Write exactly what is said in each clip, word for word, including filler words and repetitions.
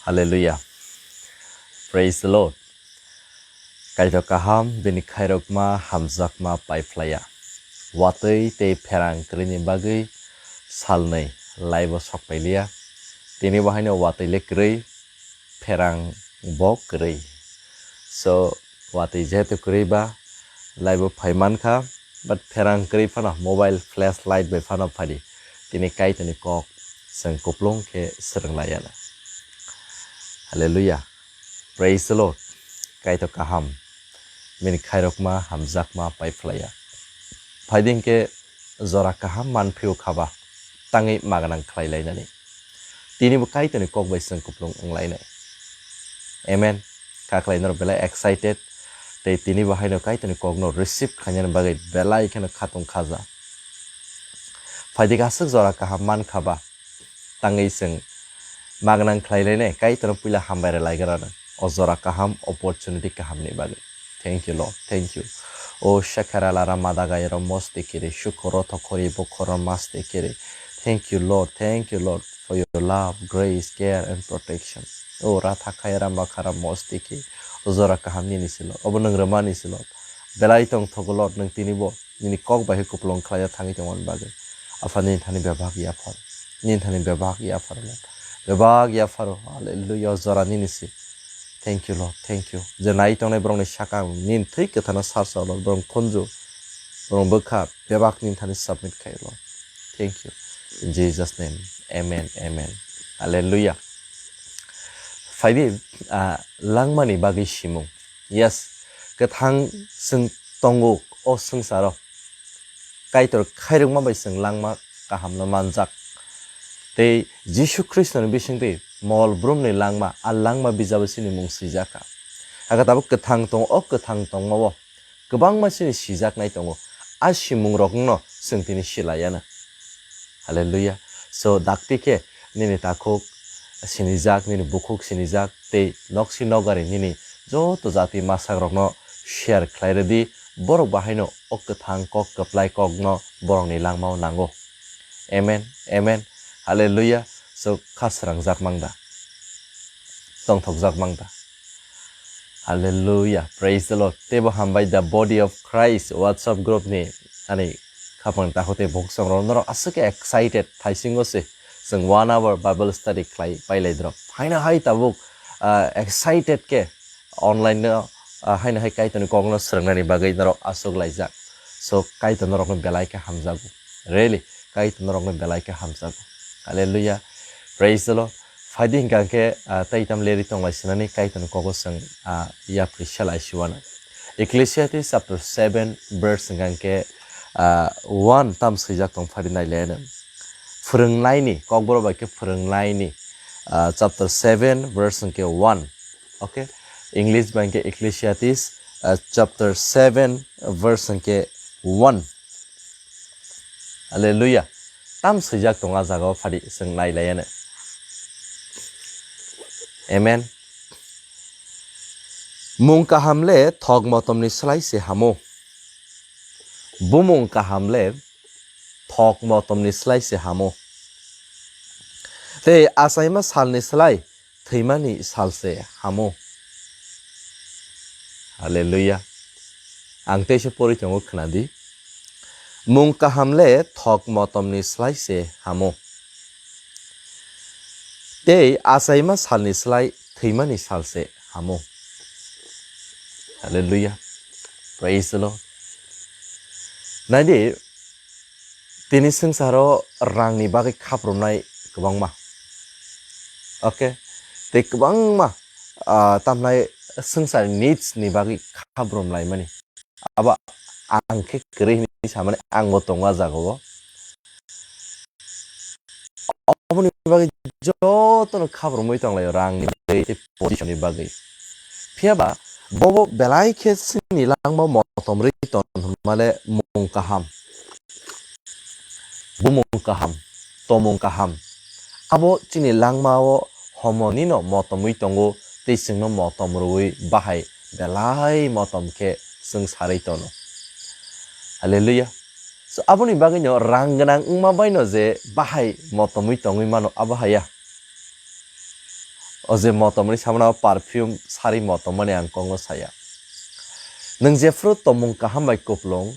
Hallelujah. Praise the Lord. Kaitor kaham, bini khairokma, hamjakma paiphlaiya. Watwi tei pherang kwrwini bagwi salnwi laibo sokpailiya. Tini bo haino watwi le kwrwi, pherang bo kwrwi. So, watwi jehetu kwrwi ba, laibo phai mankha, but pherang kwrwi phano mobile flashlight bai phano phadi. Tini Kaitorni kok chwng kuplung khe swrwng laiya na. Hallelujah. Praise the Lord. Kaitor kaham. Bini khairokma, hamjakma paiphlaiya. Phaidi hinkhe jora kaham manphio khaba, tangwi maganang khlai lainani. Tini bo Kaitorni kok bai chwng kuplung wng lainai. Amen. Kha khlai norok belai excited. Tei tini bo haino Kaitorni kokno receive khlainani bagwi belai kheno khatung khaja. Phaidi aswk jora kaham mankha ba, tangwi chwng magnang khlai lainai, Kaitorno puila hambai rwlai gra nang. O jora kaham, opportunity kahamni bagwi. Thank you, Lord. Thank you. O Shekharala Ramadagayero Mostikiri, Shukoro Thokori Bokoro Mastikiri. Thank you, Lord. Thank you, Lord, for your love, grace, care, and protection. O Ratha Khayara Makhara Mostiki. O jora kaham nini silo. Obo nwng rwmani silo. Belai tong thogo, Lord, nwng tini bo nini kok bai khe kupulung khlaiya thangwi tongmani bagwi. Apha nini thani bebak yaphar. Nini thani bebak yaphar, Lord. Bebak yapharo. Hallelujah. O jora nini si. Thank you, Lord. Thank you. Je nai tongnai borokni sakang nini thwi kwthana sarsa, Lord. Borok khunju. Borok bwkha. Bebak nini thani submit khai, Lord. Thank you. In Jesus' name. Amen. Amen. Hallelujah. Phaidi, ah, langmani bagwi simung. Yes, kwthang chwng tongo o swngcharo. Kaitor khairokma bai chwng langma kahamno manjak. Tei Jisu Khristoni bisingtwi mol brumni langma, a langma bijabo chini mung swijak kha. Hakhe tabuk kwthang tongo, o kwthang tongmao kwbangma chini sijaknai tongo. A simungrokno chwng tini silaiyana. Hallelujah. So, dakti khe nini takhuk sinijak, nini bukhuk sinijak, tei noksi nokgari nini joto jati masakrokno share khlai rwdi, borok bahaino o kwthang kok, kwplai kokno borokni langmao nango. Amen, amen. Hallelujah. So, kha srangjak mang da? Tongthokjak mang da? Hallelujah. Praise the Lord. Teibo hambai the Body of Christ WhatsApp group ni ani khapang takhuk tei bukhuk songrok norok aswk khe excited thaisingo se chwng one hour Bible study khlai pailai drop. Haino hai tabuk, ah, excited khe online no, ah, haino hai Kaitorni kokno swrwngnani bagwi norok aswk laijak. So Kaitor norokno belai khe hamjago. Really, Kaitor norokno belai khe hamjago. Hallelujah. Praise the Lord. Phaidi hwnkha khe, ah, tei tam leri tonglai sinani Kaitorni kogo chwng, ah, yapri selai siwana. Ecclesiastes chapter seven verse hwnkha khe, ah, one tam swijak tong phadi nai le. Phwrwngnaini, kokborok bai khe phwrwngnaini, ah, chapter seven verse hwnkhe one. Okay? English bai khe Ecclesiastes, ah, chapter seven verse hwnkhe one. Hallelujah. Tam swijak tongo a jagao phadi chwng nai laiya no. Amen. Mung kaham le thok motomni slai se hamo. Bumung kaham le thok motomni slai se hamo. Tei achaima salni slai thwimani sal se hamo. Hallelujah. Ang teisa pori tongo khwnadi. Mung kaham le thok motomni slai se hamo. Tei achaima salni slai thwimani sal se hamo. Hallelujah. Praise the Lord. Naidi, tini swngcharo rangni bagwi khaprumnai kwbangma. Okay? Tei kwbangma, ah, tamnai swngchar needs ni bagwi khaprum laimani. Abo ang khe kwrwi hinwi samani ang bo tongo a jagao. Oboni bagwi jotono khaprumwi tonglaio rangni bagwi tei position ni bagwi. Phiya ba bobo belai khe chini langma motom rwi ton hwnmale mung kaham. Bumung kaham, tomung kaham. Abo chini langmao homonino motomwi tongo tei chwngno motom rwui bahai belai motom khe chwng sarwi tono. Hallelujah. So, aboni bagwino rang gwnang wngma baino je bahai motomwi tongwi mano, abo haya. O je motom ni samano perfume sari motom mani ang kongo saya. Nwng jephru tomung kaham bai kuplung.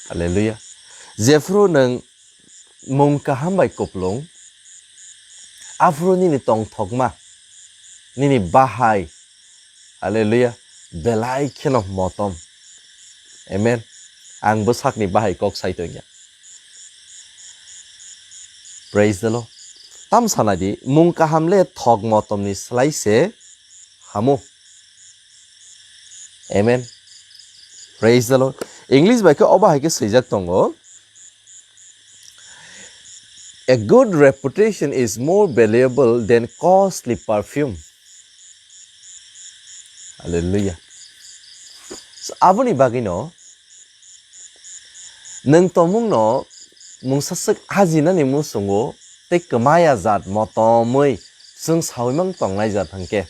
Hallelujah. Jephru nwng mung kaham bai kuplung. Aphru nini tongthokma. Nini bahai. Hallelujah. Belai kheno motom. Amen. Ang bwsakni bahai kok sai tongya. Praise the Lord. Tam sanadi, mung kaham le thok motomni slai se hamo. Amen. Praise the Lord. English bai khe obo hai khe swijak tongo. A good reputation is more valuable than costly perfume. Hallelujah. So, aboni bagwino nwng tomungno mungsa swk ajinani musungo tei kwmaya jat motomwi chwng sawi mang tongnai jat hwnkhe.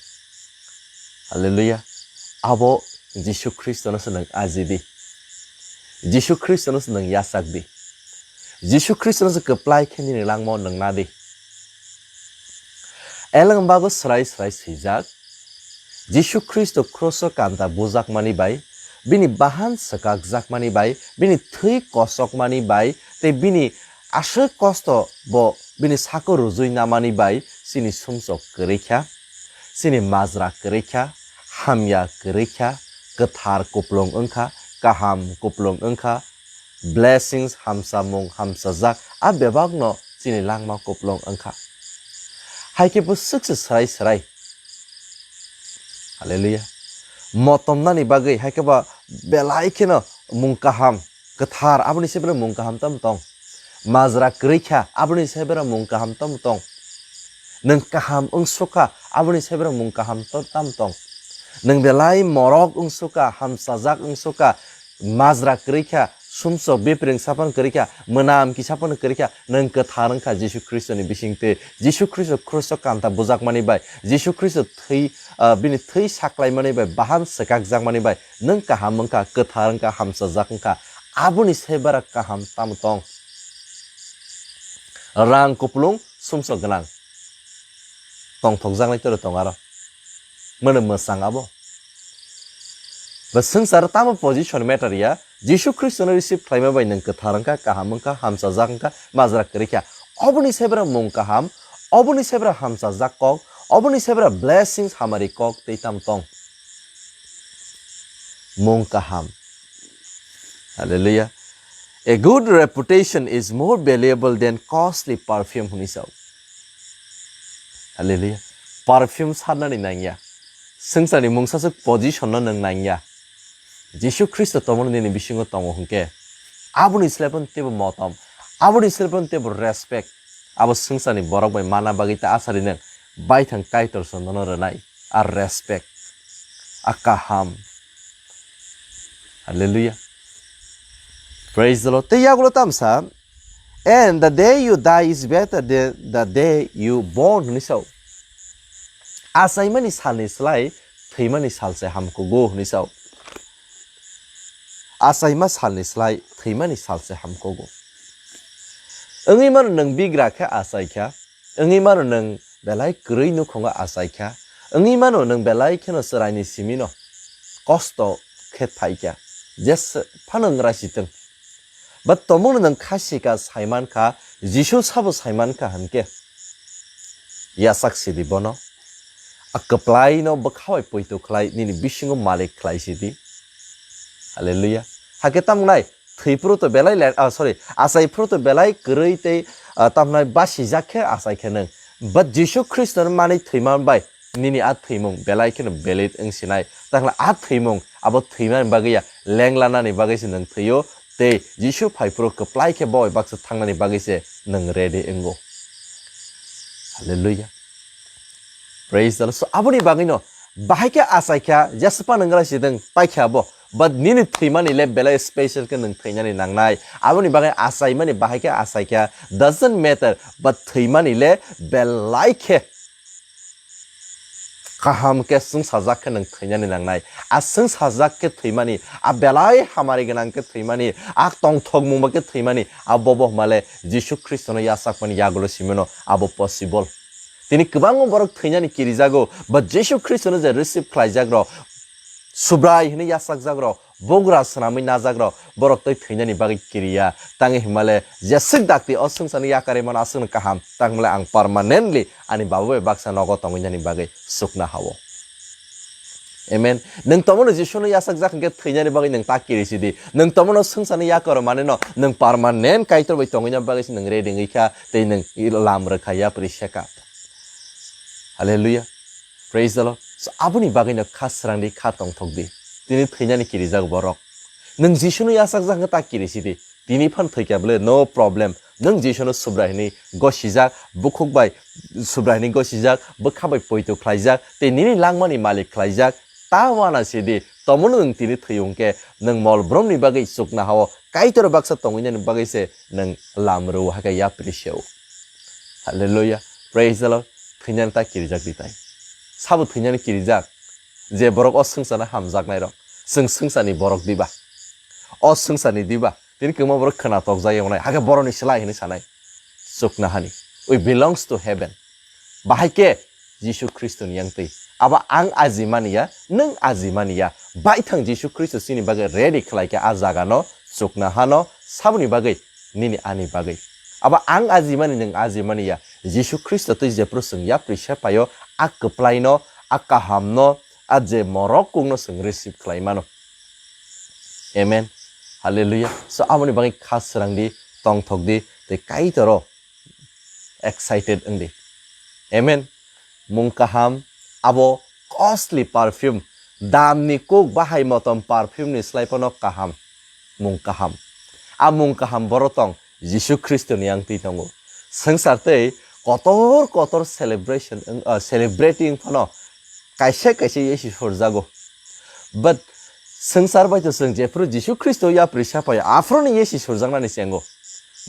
Hallelujah. Abo Jisu Khristono se nwng ajidi. Jisu Khristono se nwng yachakdi. Jisu Khristono se kwplai khe nini langmao nwng nadi. Eleng bago srai srai swijak. Jisu Khristo kruso kanta bujakmani bai, bini bahan swkakjakmani bai, bini thwi kosokmani bai, tei bini aswk kosto bo bini sako rwjui namani bai chini sumsok kwrwi kha, chini majra kwrwi kha, hamya kwrwi kha, kwthar kuplung wngkha, kaham kuplung wngkha, blessings, hamsamung, hamsajak, a bebakno chini langma kuplung wngkha. Hai khe bo swk se srai srai. Hallelujah. Motomnani bagwi hai khe ba belai kheno mung kaham, kwthar, aboni se bero mung kaham tam tong. Majra kwrwi kha, aboni se bero mung kaham tam tong. Nwng kaham wngsukha, aboni se bero mung kaham to-, tam tong. Nwng belai morok wngsukha, hamsajak wngsukha, majra kwrwi kha, sumsok bipring sapan kwrwi kha, mwnam kisa phano kwrwi kha, nwng kwthar wngkha Jisu Khristoni bisingtwi. Jisu Khristo kruso kanta bujakmani bai, Jisu Khristo thwi, ah, bini thwi saklaimani bai, bahan swkakjakmani bai, nwng kaham wngkha, kwthar wngkha, hamsajak wngkha. Aboni se bero kaham tamo tong. Rang kuplung, sumsok gwnang. Tongthokjaknai toro tong aro. Mano mwsang abo. Ba swngcharo tamo position matter ya. Jisu Khristono receive khlaima bai nwng kwthar wngkha, kaham wngkha, hamsajak wngkha, majra kwrwi kha. Oboni se bero mung kaham, oboni se bero hamsajak kok, oboni se bero blessings hamari kok tei tam tong. Mung kaham. Hallelujah. A good reputation is more valuable than costly perfume hwnwi sao. Hallelujah. Perfume sarnani nangya. Swngcharni mungsaswk position no nwng nangya. Jisu Khristo tomorno nini bisingo tongo hwnkhe, aboni slai phano teibo motom, aboni slai phano teibo respect. Abo swngcharni borok bai mana bagwi ta asari nwng baithang Kaitor se nono rwnai. A respect, a kaham. Hallelujah. Praise the Lord. Tei yagulo tamsa, "And the day you die is better than the day you born," hwnwi sao. Achaimani salni slai thwimani salse hamkugo hwnwi sao. Achaima salni slai thwimani salse hamkugo. Wngwi mano nwng bigra khe achai kha, wngwi mano nwng belai kwrwi nukhungo achai kha, wngwi mano nwng belai kheno chwraini simino kosto khe phai kha, jesa phano wng raisitwng. Ba tomungno nwng kha sika saiman kha, Jisu sabo saiman kha hwnkhe, yachak sidi bono. A kwplaino bwkha bai poito khlai, nini bisingo malik khlai sidi. Hallelujah. Hakhe tamo nai, thwi phuru to belai le, ah, sorry, achai phuru to belai kwrwi tei, ah, tamo nai basijak khe achai khe nwng. But Jisu Khristo ni manwi thwima bai nini a thwimung belai kheno valid wng sinai. Takhle a thwimung abo thwimani bagwi ya, lenglanani bagwi se nwng thwio, tei Jisu phai phuru kwplai khe bo bai baksa thangnani bagwi se nwng ready wngo. Hallelujah. Praise the Lord. So, aboni bagwino bahai khe achai kha, jespa nwng rai sideng pai kha bo. But nini thwimani le belai special khe nwng thwinani nangnai. Aboni bagwi achaimani bahai khe achai kha, doesn't matter. But thwimani le belai khe kaham khe swngsajak khe nwng thwinani nangnai. A swngsajak khe thwimani, a belai hamari gwnang khe thwimani, a tongthokmung ba khe thwimani, a bobo hwnmale Jisu Khristono yachakmani yagulo simino abo possible. Tini kwbangma borok thwinani kirijago, but Jisu Khristono je receive khlaijakrok, Subrai hwnwi yachakjakrok, bugra swnamwi najakrok, borok tei thwinani bagwi kiriya. Tangwi hwnmale jeswk dakti o swngcharni yakarwi mano aswkno kaham, tangmale ang permanently ani Baba bai baksa nogo tongwinani bagwi chukna hao. Amen. Nwng tomono Jisuno yachakjak hwnkhe thwinani bagwi nwng ta kirisi di. Nwng tomono swngcharni yakaro maneno nwng permanent Kaitor bai tongwina bagwi se nwng ready wngwi kha tei nwng lam rwkha yapri seka. Hallelujah. Praise the Lord. So, aboni bagwino kha srang di, kha tongthok di. Tini thwinani kirijak borok. Nwng Jisuno yachakjak hwnkhe ta kirisi di. Tini phan thwikha bwle, no problem. Nwng Jisuno Subrai hwnwi gosijak, bukhuk bai Subrai hwnwi gosijak, bwkha bai poito khlaijak, tei nini langmani malik khlaijak, ta wana sidi, tomono nwng tini thwi hwnkhe, nwng mol bromni bagwi chukna hao, Kaitor baksa tongwinani bagwi se nwng lam rw hakhe yapri seo. Hallelujah. Praise the Lord. Thwinani ta kirijak di tai. Sabo thwinani kirijak? Je borok o swngcharno hamjaknairok, chwng swngcharni borok diba? O swngcharni diba? Tini kwbangma borok khwna tokjak ya wngnai, hakhe borokni slai hwnwi sanai. Chukna hani. We belongs to heaven. Bahai khe Jisu Khristoni yang twi. Abo ang ajimani ya, nwng ajimani ya. Baithang Jisu Khristo chini bagwi ready khlai khe a jagano, chukna hano, saboni bagwi, nini ani bagwi. Abo ang ajimani, nwng ajimani ya. Jisu Khristo twi jephru chwng yapri sepaio, a kwplaino, a kahamno, a je morok kungno chwng receive khlai mano. Amen. Hallelujah. So, aboni bagwi kha srang di, tongthok di, tei Kaitoro excited wng di. Amen. Mung kaham, abo costly perfume, damni kuk bahai motom perfume ni slai phano kaham. Mung kaham. A mung kaham boro tong, Jisu Khristoni yang twi tongo. Swngchar tei kotor kotor celebration wng, ah, celebrating phano kaisa kaisa yesi sorjago. But swngchar bai to chwng jephru Jisu Khristo yapri sapai, aphuru ni yesi sorjaknani se wngo.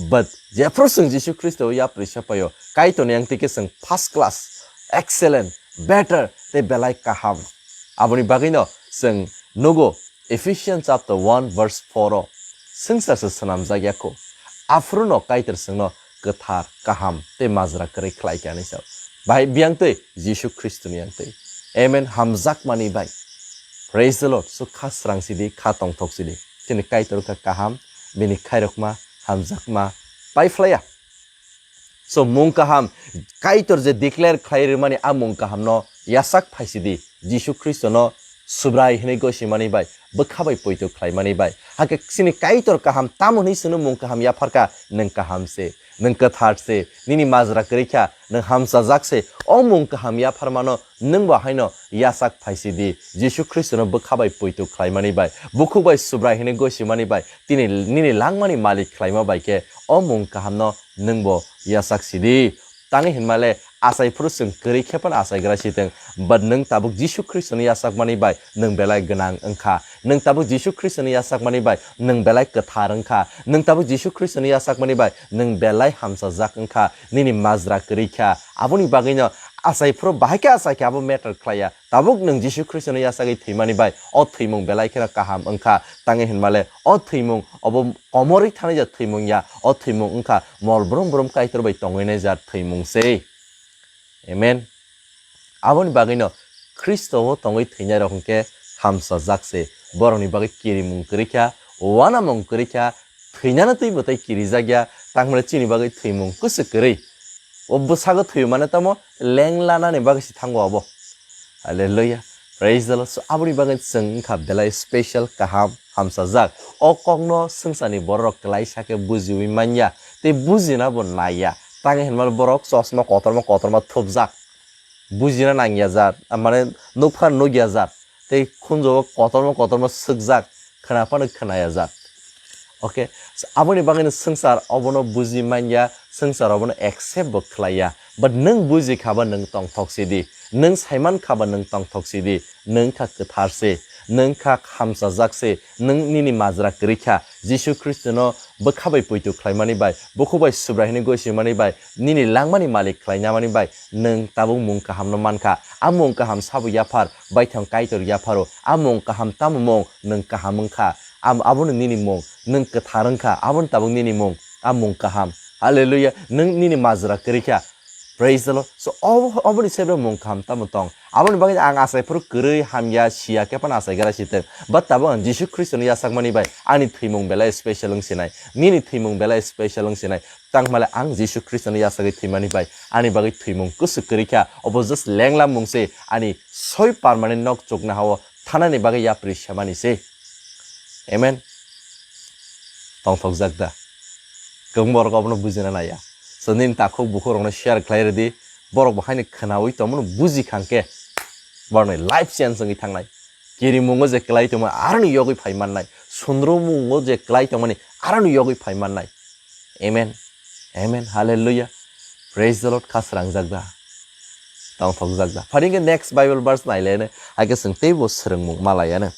But jephru chwng Jisu Khristo yapri sapaio, Kaitorni yang twi khe chwng first class, excellent, better, tei belai kaham. Aboni bagwino chwng nugo Ephesians chapter one verse four o, swngchar se swnamjak ya kho. Aphuru no Kaitor chwngno kwthar, kaham tei majra kwrwi khlai kha hinwi sao. Bahai biyang twi Jisu Khristoni yang twi. Amen. Hamjakmani bai. Praise the Lord. So kha srang sidi, kha tongthok sidi. Chini Kaitor kha kaham, bini khairokma, hamjakma, paiphlaiya. So mung kaham, Kaitor je declare khlai rwmani a mung kahamno yachak phaisidi, Jisu Khristono Subrai hwnwi gosimani bai, bwkha bai poito khlaimani bai. Hakhe chini Kaitor kaham tamo hwnwi chwngno mung kaham yapharkha, nwng kaham se, nwng kwthar se, nini majra kwrwi kha, nwng hamchajak se, o mung kaham yapharmano nwngbo haino yachak phaisidi, Jisu Khristono bwkha bai poito khlaimani bai, bukhuk bai Subrai hwnwi gosimani bai, tini nini langmani malik khlaima bai khe o mung kahamno nwngbo yachak sidi. Tangwi hinmale achai phuru chwng kwrwi khe phano achaigra sitwng, but nwng tabuk Jisu Khristoni yachakmani bai nwng belai gwnang wngkha. Nwng tabuk Jisu Khristoni yachakmani bai nwng belai kwthar wngkha. Nwng tabuk Jisu Khristoni yachakmani bai nwng belai hamchajak wngkha. Nini majra kwrwi kha. Aboni bagwino achai phuru bahai khe achai khe abo matter khlaiya. Tabuk nwng Jisu Khristoni yachagwi thwimani bai o thwimung belai kheno kaham wngkha. Tangwi hinmale o thwimung obo komorwi thanaijak thwimung ya. O thwimung wngkha mol brum brum Kaitor bai tongwi naijak thwimung se. Amen. Aboni bagwino Khristo o tongwi thwinairok hwnkhe hamchajak se. Borokni bagwi kirimung kwrwi kha, uanamung kwrwi kha, thwinano twi bo tei kirijak ya, tangmani chini bagwi thwimung kwswk kwrwi. O bwsago thwiyo mane tamo leng lanani bagwi se thango abo. Hallelujah. Praise the Lord. So, aboni bagwi chwng wngkha belai special, kaham, hamchajak. O kokno swngcharni bororok kwlaisa khe bujiwi manya, tei bujina bo naiya. Tangwi hinmano borok chosma kotorma kotorma thupjak. Bujina nangya jat, ah, mane nukphano nukya jat. Tei khunjo o kotorma kotorma swkjak, khwnaphano khwnaya jat. Okay, so aboni bagwino swngchar obono buji manya, swngchar obono accept bo khlaiya. But nwng buji kha ba nwng tongthok sidi, nwng saiman kha ba nwng tongthok sidi, nwng kha kwthar se, nwng kha hamchajak se, nwng nini majra kwrwi kha, Jisu Khristono bwkha bai poito khlaimani bai, bukhuk bai Subrai hwnwi gosimani bai, nini langmani malik khlainamani bai, nwng tabuk mung kahamno mankha. A mung kaham sabo yaphar, baithang Kaitor yapharo. A mung kaham tamo mung? Nwng kaham wngkha. Am-, abono nini mung. Nwng kwthar wngkha. Abono tabuk nini mung. A mung kaham. Hallelujah. Nwng nini majra kwrwi kha. Praise the Lord. So, ob-, oboni sebra mung kaham tamo tong. Aboni bagwi ang asai phuru kwrwi hamya siya khe phano asai gra siteng. But tabuk ang Jisu Khristo ni yasakmani bai ani thwimung belai special wng sinai. Nini thwimung belai special wng sinai. Tangmale ang Jisu Khristo ni yasagwi thwimani bai ani bagwi thwimung kwswk kwrwi kha. Obo just lenglam mung se ani soi permanent nok chukna hao thanani bagwi yapri semani se. Amen. Tongthokjak da. Kwbangma borok abono bujina naiya. So nini takhuk bukhuk rokno share khlai rwdi. Borok bo haino khwnawi tongmano buji khangkhe borokni life change wngwi thangnai. Kirimungo je kwlai tongmani aroni yogwi phai mannai. Sundromungo je kwlai tongmani aroni yogwi phai mannai. Amen. Amen. Hallelujah. Praise the Lord. Kha srangjak da. Tongthokjak da. Phari hwnkhe next Bible verse nailene. Haikhe chwng teibo swrwngmung malaiano.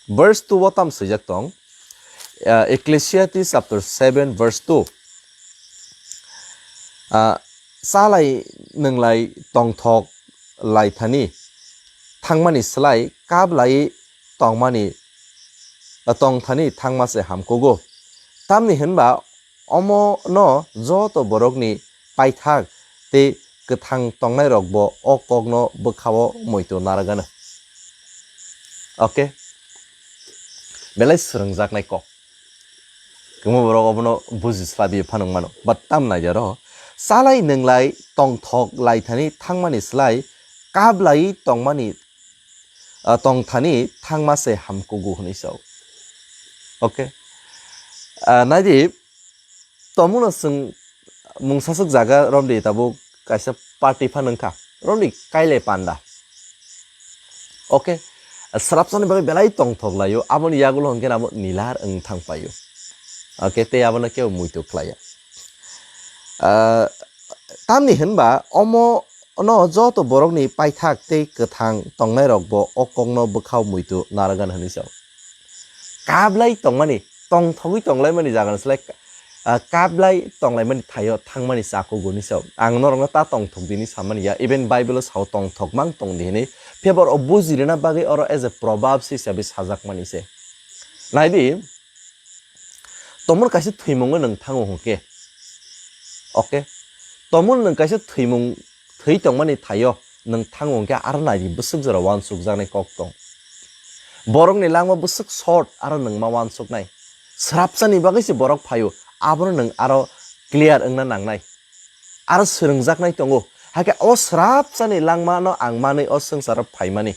Verse two o tam swijak tong. Uh, Ecclesiastes chapter seven verse two. Uh, chalai nwnglai tongthok laithani thangmani slai kablai tongmani, uh, tongthani thangma se hamkugo. Tamni hwnba omo no joto borokni paithak tei kwthang tongnairokbo o kokno bwkhao muitu narwgano. Okay? Belai swrwngjaknai kok. Kwbangma borok obono buji slabi phano wngmano. But tam naijaro, chalai nwnglai tongthok laithani thangmani slai kablai tongmani, ah, tongthani thangma se hamkugo hwnwi sao. Okay? Ah, naidi, tomuno chwng mungsaswk jaga romdi tabuk kaisa party phan wngkha. Romdi kailai panda. Okay? Srapsani bagwi belai tongthok laio, aboni yagulo hwnkhe nabo nilar wng thang paio. Okay, tei abono kebo muitu khlaiya. Ah, tamni hwnba omo no joto borokni paithak tei kwthang tongnairokbo o kokno bwkhao muitu narwgan hwnwi sao. Kablai tongmani, tongthogwi tonglaimani jagani slai, ah, kablai tonglaimani thaio thangmani chakugo hwnwi sao. Ang norokno ta tongthok dini samani ya, even Bible-o sao tongthok mang tongdi hwnwi. Phiya borok o bujirina bagwi oro as a proverbs hisabe sajakmani se. Naidi, tomon kaisa thwimungo nwng thango hwnkhe. Okay? Tomon nwng kaisa thwimung thwi tongmani thaio nwng thango hwnkhe aro naidi bwswk jora uansukjaknai kok tong. Borokni langma bwswk short aro nwng ma uansuknai. Srapsani bagwi se borok phaio, abono nwng aro clear wngna nangnai. Aro swrwngjaknai tongo. Hakhe o srapsani langmano ang manwi o swngcharo phaimani.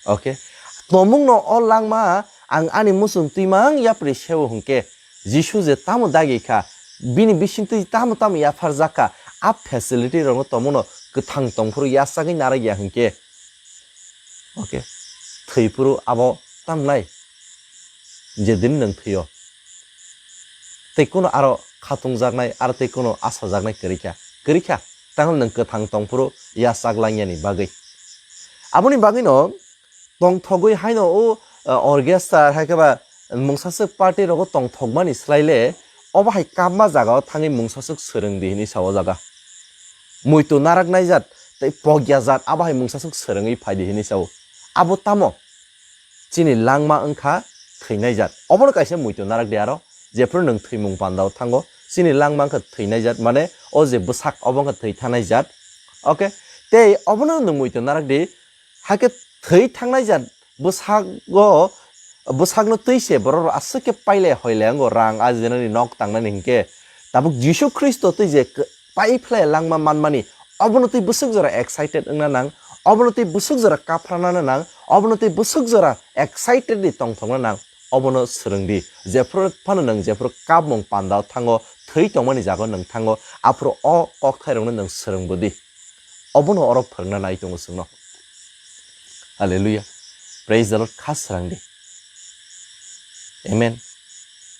Okay? Tomungno o langma ang ani muchung twimang yapri seo hwnkhe, Jisu je tamo dagi kha, bini bisingtwi tamo tamo yapharjak kha, a facility rokno tomungno kwthang tongphuru yachagwi narwk ya hwnkhe, okay, thwiphuru abo tamnai, je din nwng thwio, tei kuno aro khatungjaknai, aro tei kuno asajaknai kwrwi kha, kwrwi kha, tangwi nwng kwthang tongphuru yachak langyani bagwi. Aboni bagwino tongthogwi haino o, uh, orchestra hai khe ba mungsaswk party rogo tongthokmani slai le obo hai kapma jagao thangwi mungsaswk swrwng di hwnwi sa o jaga. Muitu naraknai jat tei pogya jat abo hai mungsaswk swrwngwi phai di hwnwi sa o. Abo tamo? Chini langma wngkha thwinai jat. Obono kaisa muitu narak di aro. Jephru nwng thwimung pandao thango. Chini langma wngkha thwinai jat. Mane o je bwsak obo wngkha thwi thanai jat. Okay? Tei obono nwng muitu narak di. Hakhe thwi thangnai jat bwsago, bwsakno twi se borok aswk khe pailai hoilai ango rang ajinani nok tangnani hinkhe tabuk Jisu Khristo twi je k-, pai phlai langma manmani obono twi bwswk jora excited wngna nang, obono twi bwswk jora kaphrana nang, obono twi bwswk jora excited di tongthokna nang, obono swrwng di. Jephru phano nwng jephru kapmung pandao thango, thwi tongmani jago nwng thango, aphuru o kokthairokno nwng swrwng bo di. Obono oro phwrwngna nai tongo chwngno. Hallelujah. Praise the Lord. Kha srang di. Amen.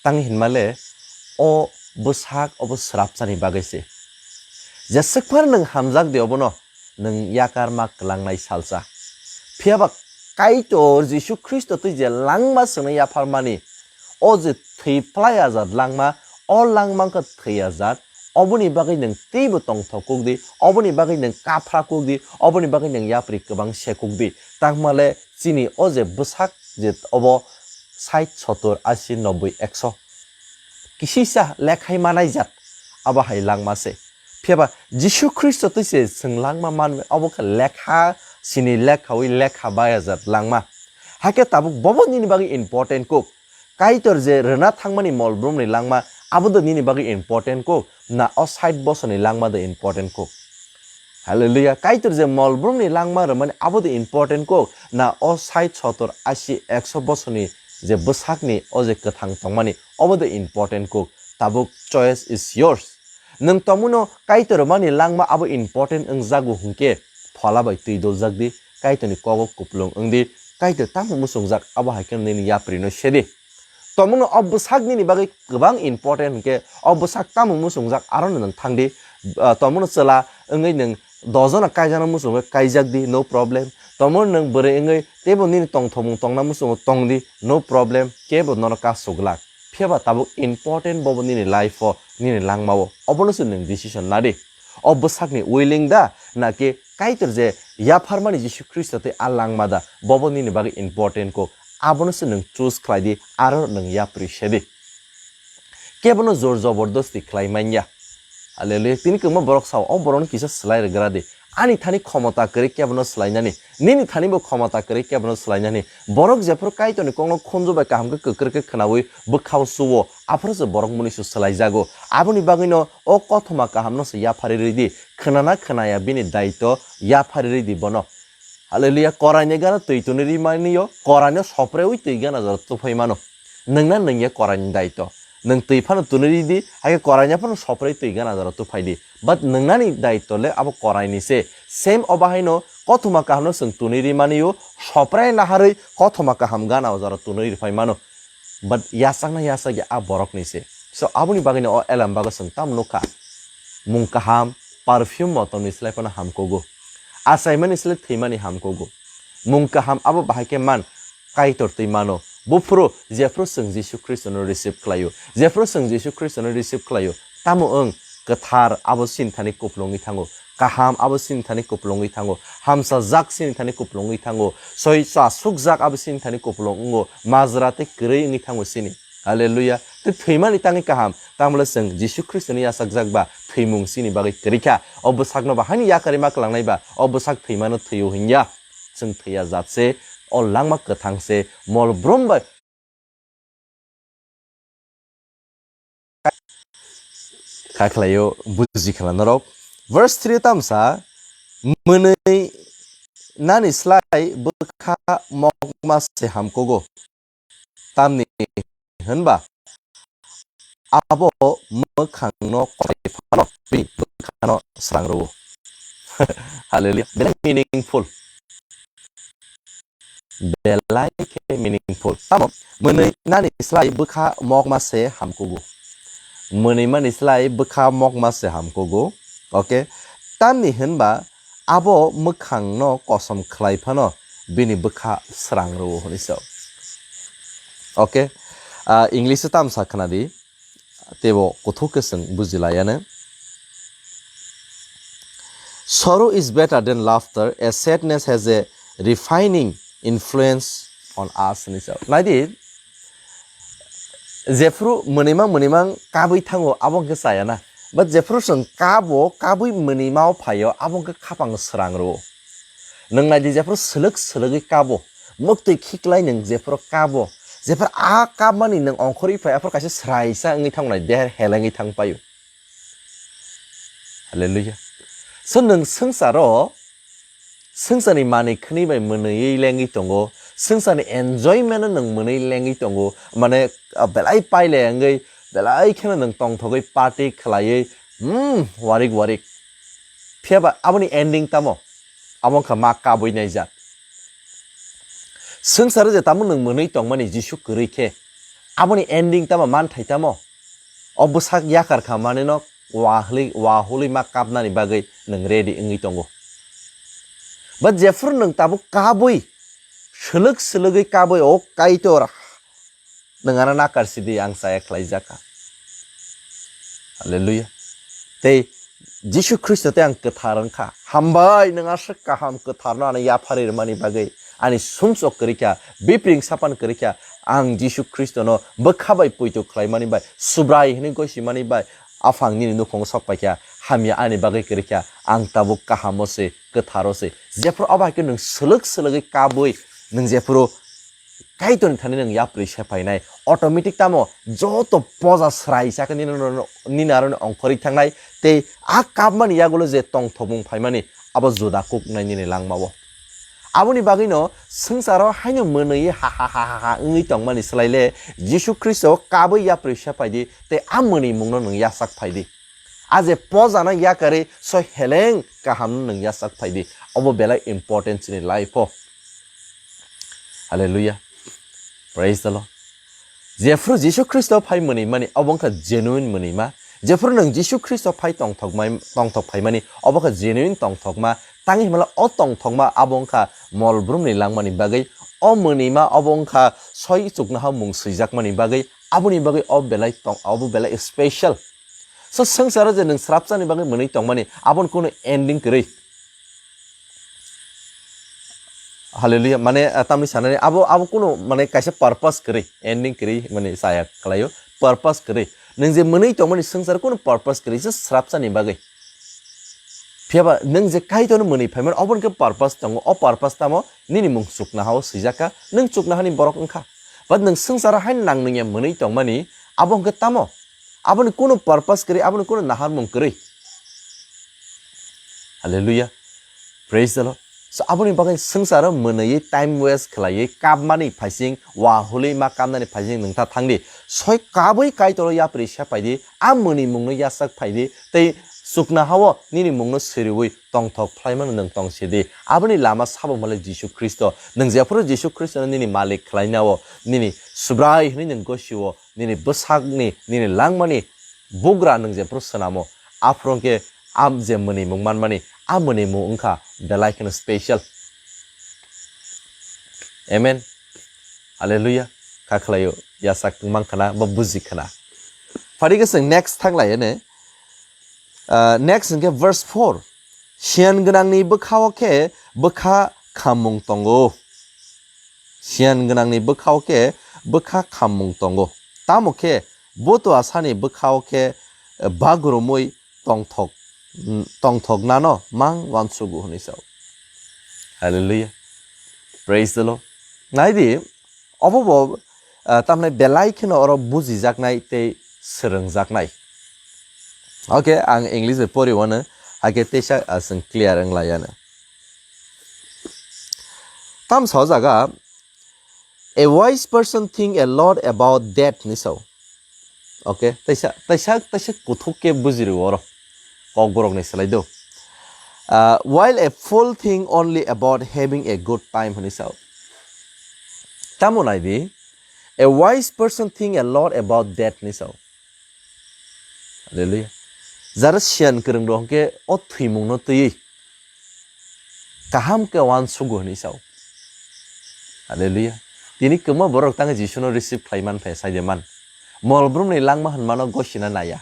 Tang hinmale o bwsak obo srapsani bagwi se. Jeswk phano nwng hamjak di obono, nwng yakar ma kwlangnai salsa. Phiya ba Kaitor Jisu Khristo twi je langma chwngno yapharmani, o je thwi phlai ajat langma, o langma wngkha thwi ajat, oboni bagwi nwng teibo tongthok kuk di, oboni bagwi nwng kaphra kuk di, oboni bagwi nwng yapri kwbang se kuk di. Tangmale chini o je bwsak je obo sait, sotor, asi, nobboi, ekso kisisa lekhai manai jat, abo hai langma se. Phiya ba Jisu Khristo twi se chwng langma man, obo khe lekha sini lekhawi lekha bayajak langma. Hakhe tabuk bobo nini bagwi important kuk. Kaitor je rwna thangmani mol brumni langma, abo do nini bagwi important kuk, na o sait bosorni langma do important kuk? Hallelujah. Kaitor je mol brumni langma rwmani abo do important kuk, na o sait, sotor, ashi, ekso bosorni je bwsakni o je kwthang tongmani, obo do important kuk? Tabuk choice is yours. Nwng tongmano Kaitor rwmani langma abo important wngjago hwnkhe, phola bai twi doljak di, Kaitorni kogo kupulung wng di, Kaitor tamo muchungjak abo hai khe nini yapri no se di. Tongmano o bwsak nini bagwi kwbang important hwnkhe, o bwsak tamo muchungjak aro no nwng thang di. Ah, tongmano chwla wngwi nwng dos jona kaijano muchungwi kaijak di, no problem. Tongmano nwng bwrwi wngwi teibo nini tongthokmung tongna muchungo tong di, no problem, kebo nono kasu glak. Phiya ba tabuk important bobo nini life o, nini langma o, obono se nwng decision na di. O bwsakni willing da, naki Kaitor je yapharmani Jisu Khristo tei a langma da, bobo nini bagwi important kuk, abono se nwng choose khlai di, aro nwng yapri se di. Kebono jor jobordosti khlai manya. Hallelujah. Tini kwbangma borok sao, o borokno kisa slai rwgra di. Ani thani khomota kwrwi kebono slainani, nini thani bo khomota kwrwi kebono slainani. Borok jephuru Kaitorni kokno khunju bai kaham khe kwkrwi khe khwnawi bwkhao suo, aphuru se borok muni se slaijago. Aboni bagwino o kothoma kahamno se yapharwi rwi di. Khwnana khwnaya bini daito yapharwi rwi di bono. Hallelujah. Koraini gana twi tuni ri mani yo, koraino sopreui twi gana jora tuphai mano. Nungna nungya koraini daito. Nung twi phano tuni ri di, hai koraina phano sopreui twi gana jora tuphai di. But nungnani daito le abo koraini se. Same o bahaino kothoma kahamno chwng tuni ri mani yo, soprai naharwi kothoma kaham gana jora tuni ri phai mano. But yasakna yasakya a borokni se. So aboni bagwino o elam bago chwng tamo nukha. Mung kaham, perfume motomni slai phano hamkogo. Achaimani slai thwimani hamkogo. Mung kaham abo bahai khe man, Kaitor twi mano. Buphuru jephuru chwng Jisu Khristono receive khlaio. Jephuru chwng Jisu Khristono receive khlaio, tamo wng kwthar abo chini thani kupulungwi thango. Kaham abo chini thani kupulungwi thango. Hamsajak chini thani kupulungwi thango. Soi chasukjak abo chini thani kupulung wngo. Majra tei kwrwi wngwi thango chini. Hallelujah. Tei thwimani tangwi kaham. Tamole chwng Jisu Khristoni yachakjak ba thwimung chini bagwi kwrwi kha. O bwsakno ba haini yakarwi ma kwlangnai ba, o bwsak thwimano thwio hwnya. Chwng thwiya jat se, o langma kwthang se, mol brum bai kha khlaio buji khala norok. Verse three tamsa, mwnwi nani slai bwkha mokma se hamkogo. Tamni hwnba abo mwkhangno korai phano bini bwkhano srang rwo. Hallelujah. Belai meaningful. Belai khe meaningful. Tamo mwnwi nani slai bwkha mokma se hamkugo. Mwnwi mani slai bwkha mokma se hamkugo. Okay. Tamni hwnba abo mwkhangno kosom khlai phano bini bwkha srang rwo hwnwi sao. Okay. Ah, English o tamsa khna di. Teibo kuthuk khe chwng buji laiya no. Sorrow is better than laughter, as sadness has a refining influence on us, hwnwi sao. Nai di, jephru mwnwima mwnwima kabwi thango, abo hwnkhe chaya na. But jephru chwng kabo, kabwi mwnwima o phaio, abo hwnkhe khapang srang rwo. Nwng nai di, jephru swlwk swlwgwi kabo, mwktwi khiklai nwng jephru kabo, jephru a kabmani nwng ongkhorwi phai, aphuru kaisa sraisa wngwi thango nai, deher helengwi thang paio. Hallelujah. So nwng swngcharo, swngcharni manwi khwnwi bai mwnwiwi lengwi tongo, swngcharni enjoyment no nwng mwnwi lengwi tongo, mane, ah, belai pailai wngwi, belai kheno nwng tongthogwi party khlaiwi, hmm, warik warik. Phiya ba aboni ending tamo? Abo wngkha ma kabwi naijak. Swngcharo je tamo nwng mwnwi tongmani Jisu kwrwi khe, aboni ending tamo, manthai tamo? O bwsak yakar kha manino wahli, wahulwi ma kapnani bagwi nwng ready wngwi tongo. But jephru nwng tabuk kabwi, swlwk swlwgwi kabwi, "O Kaitor, nwng ano nakar sidi, ang chaya khlaijak kha." Hallelujah. Tei Jisu Khristo tei ang kwthar wngkha. Hambai, nwng aswk kaham kwtharno ano yapharwi rwmani bagwi, ani sumsok kwrwi kha, bipring sapan kwrwi kha. Ang Jisu Khristono bwkha bai poito khlaimani bai, Subrai hwnwi gosimani bai, Aphang nini nukhungo sok paikha. hamya ani bagwi kwrwi kha, ang tabuk kahamo se, kwtharo se. Jephuru obo hai khe nwng swlwk swlwgwi kabwi nwng jephuru Kaitorni thani nwng yapri se phainai, automatic tamo joto poja srai sa khe nini aro-, nini aroni ongkhorwi thangnai, tei a kapmani yagulo je tongthokmung phaimani abo juda kuknai nini langmao. Aboni bagwino swngcharo haino mwnwi ha ha ha ha ha wngwi tongmani swlaile Jisu Khristo kabwi yapri se phaidi tei a mwnwimungno nwng yasak phaidi. A je pojana yakarwi soi heleng kahamno nwng yasak phaidi. Obo belai important chini life-o. Hallelujah. Praise the Lord. Jephuru Jisu Khristo phai mwnwi mani obo wngkha genuine mwnwi ma. Jephuru nwng Jisu Khristo phai tongthok mai, tongthok phai mani obo wngkha genuine tongthok ma. Tangwi himala o tongthok ma abo wngkha mol brumni langmani bagwi. O mwnwi ma obo wngkha soi chuknoha mung swijak mani bagwi. Aboni bagwi o belai tong, obo belai special. So swngcharo je nwng srapsani bagwi mwnwi tongmani, aboni kunu ending kwrwi. Hallelujah. Mane, ah, tamni sanani, abo, abo kunu, mane, kaisa purpose kwrwi, ending kwrwi, mane, saya khlaio, purpose kwrwi. Nwng je mwnwi tongmani swngcharo kunu purpose kwrwi, just srapsani bagwi. Phiyaba nwng je Kaitorno mwnwi phaimani, oboni khe purpose tongo, o purpose tamo nini mung chuknohao swijak kha, nwng chuknohani borok wngkha. But nwng swngcharo haino nang nungya mwnwi tongmani, abo hwnkhe tamo? Aboni kunu purpose kwrwi, aboni kunu naharmung kwrwi. Hallelujah. Praise the Lord. So, aboni bagwi swngcharo mwnwi time waste khlaiwi kapmani phaising, wahulwi ma kapnani phaising nwng ta thangdi. Soi kabwi Kaitoro yapri se phaidi, a mwnwi mungno yasak phaidi, tei chuknohao nini mungno siriwi tongthok phlaimano nwng tongsidi. Aboni lama sabo hwnmale Jisu Khristo. Nwng jephuru Jisu Khristono nini malik khlainao, nini Subrai hwnwi nwng gosio, nini bwsakni, nini langmani bugra nwng jephuru swnamo, aphuru hwnkhe a je mwnwimung manmani, a mwnwimung wngkha belai kheno special. Amen. Hallelujah. Kha khlaio, yasak wngmang khna, ba buji khna. Phari khe chwng next thang lai ne. Ah, next hwnkhe verse four. Siyan gwnangni bwkhao khe bwkha khammung tongo. Siyan gwnangni bwkhao khe bwkha khammung tongo. Tamo khe butua sani bwkhao khe, eh, bagrumwi tongthok, mm, tongthoknano mang uansugo hwnwi sao. Hallelujah. Praise the Lord. Naidi, obo bo, ah, tamni belai kheno oro bujijaknai tei swrwngjaknai. Okay, ang English bai pori wano, hakhe teisa, ah, chwng clear wng lai ano. Tam sa o jaga, "A wise person think a lot about that," hwnwi sao. Okay, taisa, taisa, taisa kuthuk khe buji rw oro. Kokborok ni slai do. Ah, "While a fool think only about having a good time," hwnwi sao. Tamo nai di, "A wise person think a lot about that," hwnwi sao. Hallelujah. Jara siyan kwrwng rok hwnkhe o thwimungno twiwi kaham khe uansugo hwnwi sao. Hallelujah. Tini kwbangma borok tangwi Jisuno receive khlai man phai, sai de man. Mol brumni langma hwnmano gosina naya.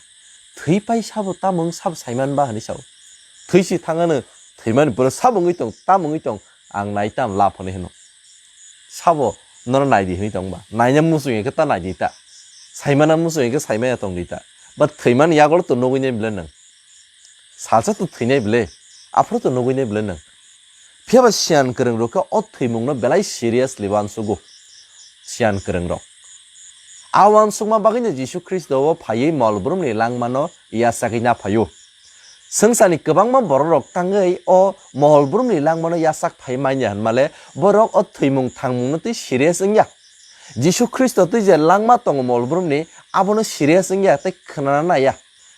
Thwi pai sabo tamung sabo saiman ba hwnwi sao. Thwi si thangano thwimani borok sabo wngwi tong, tam wngwi tong, ang nai tam lab hwnwi hwno. Sabo nono nai di hwnwi tong ba. Naina muchung ya khe ta nai di ta. Saimana muchung ya khe saimaya tong di ta. Ba thwimani yagolo to nugwi nai bwle nwng. Salsa to thwinai bwle, aphuru to nugwi nai bwle nwng. Phiya ba siyan kwrwng rok khe o thwimungno belai seriously uansugo. Siyan kwrwng rok. A uansukma bagwino Jisu Khristo o phaiwi mol brumni langmano yachagwi na phaio. Swngcharni kwbangma borok rok tangwi o mol brumni langmano yachak phai manya hwnmale borok o thwimung thangmungno twi serious wngya. Jisu Khristo twi je langma tongo mol brumni abono serious wngya tei khwnana naiya.